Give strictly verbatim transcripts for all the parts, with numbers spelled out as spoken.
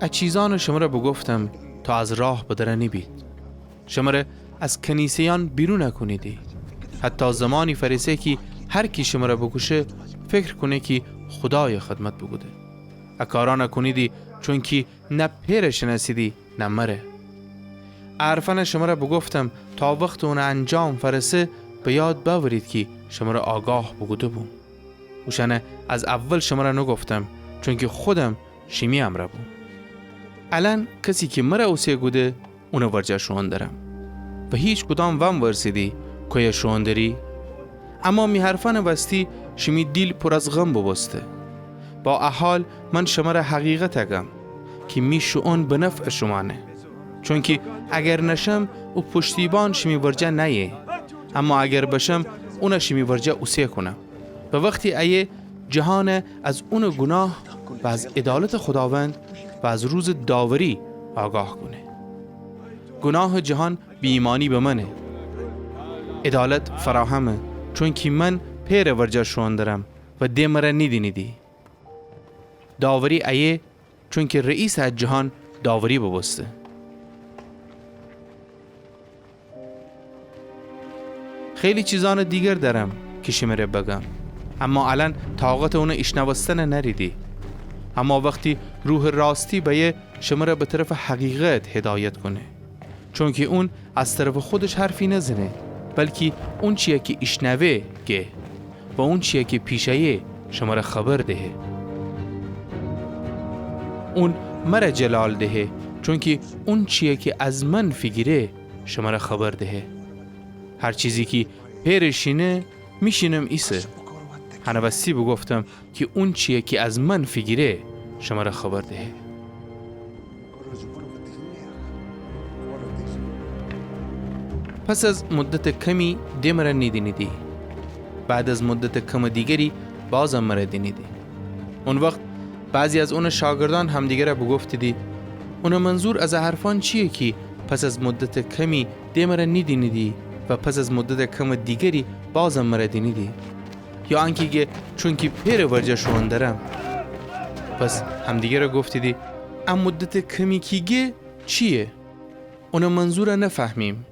ا چیزأنَ شمرَ بوگفتم تا از راه بدرَ نیبید. شمرَ از کنیسه‌یأن بیرونَ کونیدی. حتی زمانی فأرسه کی هر کی شمرَ بوکوشه، فکر کونه کی خودایَ خدمت بوکوده. ا کارأنَ کونیدی، چونکی نه پئرَ شنأسیدی، نه مرَ. ا حرفأنَ شمرَ بوگفتم تا وختٚ اونٚ انجام فأرسه، به یاد بأورید کی شمرَ آگاه بوکوده‌بوم. اوشأنَ از اول شمرَ نوگفتم، چونکی خودم شیمی امرأ بوم. الأن کسی کی مرَ اوسه کوده، اونٚ ورجه شوئون درم. و هیچکدام وأنورسیدی کویه شوئون دری؟ اما می حرفأنٚ وستی شیمی دیل پور از غم بوبوسته. با ا حال من شمرَ حقیقتَ گم کی می شوئون به نفعٚ شومأنه. چونکی اگر نشم، او پشتیبان شیمی ورجه نأیه. اما اگر بشم، اونَ شیمی ورجه اوسه کونم. و وختی ایه، جهانَ از اونٚ گوناه و از عدالتٚ خوداوند و از روزٚ داوری آگاه کونه. گوناهٚ جهان بی‌ایمأنی به منه. عدالت فراهمه، چونکی من پئرٚ ورجه شوئون درم و د مرَ نیدینیدی. داوری ایه، چونکی رئیسٚ ا جهان داوری بوبوسته. خیلی چیزأنٚ دیگر دأرم کی شمره بگم، اما الأن طاقتٚ اونٚ ایشنوستنَ نأریدی. اما وختی روحٚ راستی بأیه، شمرَ به طرفٚ حقیقت هدایت کونه. چونکی اون از طرفٚ خودش حرفی نزنه، بلکی اونچیی کی ایشنوه گه و اونچیی کی پیش ایه شمرَ خبر دهه. اون مرَ جلال دهه، چونکی اونچیی کی از من فیگیره شمرَ خبر دهه. هر چیزی کی پئرٚ شینه، می شینم ایسه. هنٚ وستی بوگفتم کی اونچیی کی از من فیگیره شمرَ خبر دهه. پس از مدتٚ کمی د مرَ نیدینیدی. بعد از مدتٚ کمٚ دیگری بازم مرَ دینیدی. او وخت بعضی از اونٚ شاگردأن همدیگرَ بوگفتیدی: اونٚ منظور از ا حرفأن چییه کی پس از مدتٚ کمی د مرَ نیدینیدی و پس از مدتٚ کمٚ دیگری بازم مرَ دینیدی؟ یا انکی گه چونکی پئرٚ ورجه شوئون درم؟ پس همدیگرَ گفتیدی: ا مدتٚ کمی کی گه چییه؟ اونٚ منظورَ نفهمیم.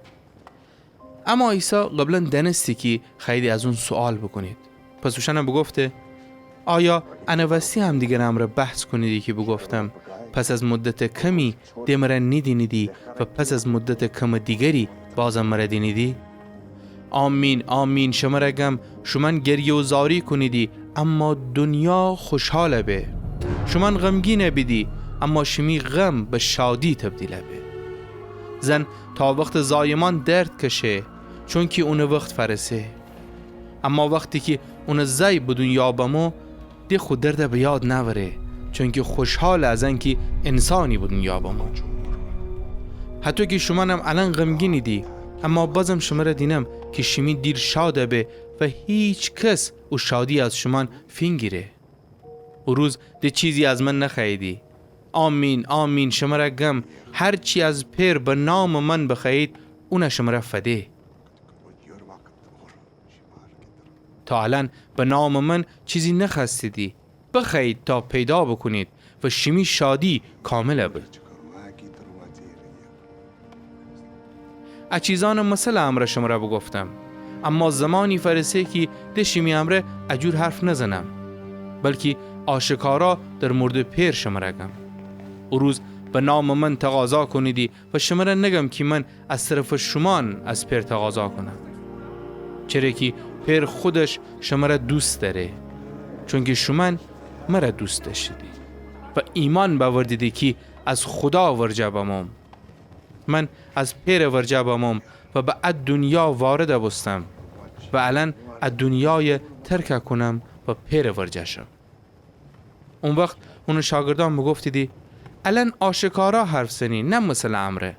اما عیسی قبلا دأنستی کی خوأییدی از اون سوال بوکونید. پس اوشأنَ بوگفته: آیا انٚ وستی همدیگرٚ امرأ بحث کونیدی کی بوگفتم: پس از مدتٚ کمی د مرَ نیدینیدی و پس از مدتٚ کمٚ دیگری بازم مرَ دینیدی؟ آمین، آمین، شمرَ گم، شومأن گریه و زاری کونیدی، اما دونیا خوشحال به. شومأن غمگین بیدی، اما شیمی غم به شادی تبدیل به. زن تا وختٚ زایمأن درد کشه، چونکی اونٚ وخت فأرسه. اما وختی کی اونٚ زأی به دونیا بمو، د خو دردَ به یاد نأوره، چونکی خوشحاله از انکی انسانی به دونیا بمو. هطو کی شومأنم الأن غمگینیدی، اما بازم شمرَ دینم کی شیمی دیل شاد به و هیکس او شادی از شومأن فینگیره. او روز د چیزی از من نخوأییدی. آمین، آمین، شمرَ گم، هر چی از پئر به نامٚ من بخوأیید، اونَ شمرَ فده. تا الأن به نامٚ من چیزی نخوأستیدی. بخوأیید تا پیدا بوکونید و شیمی شادی کامل به. ا چیزأنٚ مثلٚ امرأ شمرَ بوگفتم، اما زمانی فأرسه کی د شیمی امرأ ا جور حرف نزنم، بلکی آشکارا در موردٚ پئر شمرَ گم. او روز به نامٚ من تقاضا کونیدی و شمرَ نگم کی من از طرفٚ شومأن از پئر تقاضا کونم. چره کی پئر خودش شمرَ دوست دأره، چونکی شومأن مرَ دوست دأشتیدی و ایمأن بأوردیدی کی از خودا ورجه بموم. من از پئرٚ ورجه بموم و به ا دونیا وارد بوستم و الأن ا دونیای ترک کونم و پئرٚ ورجه شم. او وخت اونٚ شاگردأن بوگفتیدی: الأن آشکارا حرف زنی، نه مثلٚ امرأ.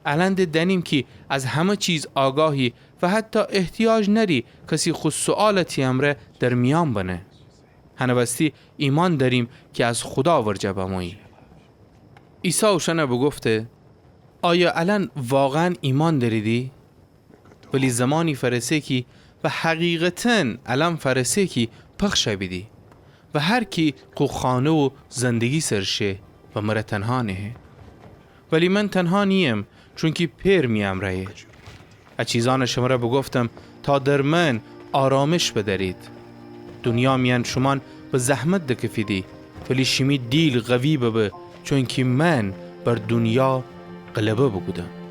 الأن د دأنیم کی از همه چیز آگاهی و حتی احتیاج نأری کسی خو سؤالَ تی امرأ در میأن بنه. هنٚ وستی ایمأن دأریم کی از خودا ورجه بمویی. عیسی اوشأنَ بوگفته: آیا الأن واقعا ایمأن دأریدی؟ ولی زمانی فأرسه کی، و حقیقتا الأن فأرسه کی، پخش بیدی و هر کی خو خانه و زندگی سر شه، و مرَ تنها نهه. ولی من تنها نییم، چونکی پئر می امرأیه. ا چیزأنَ شمرَ بوگفتم تا در من آرامش بدأرید. دونیا میأن شومأن به زحمت دکفیدی، ولی شیمی دیل قوی ببه، چونکی من بر دونیا غلبه بوکودم.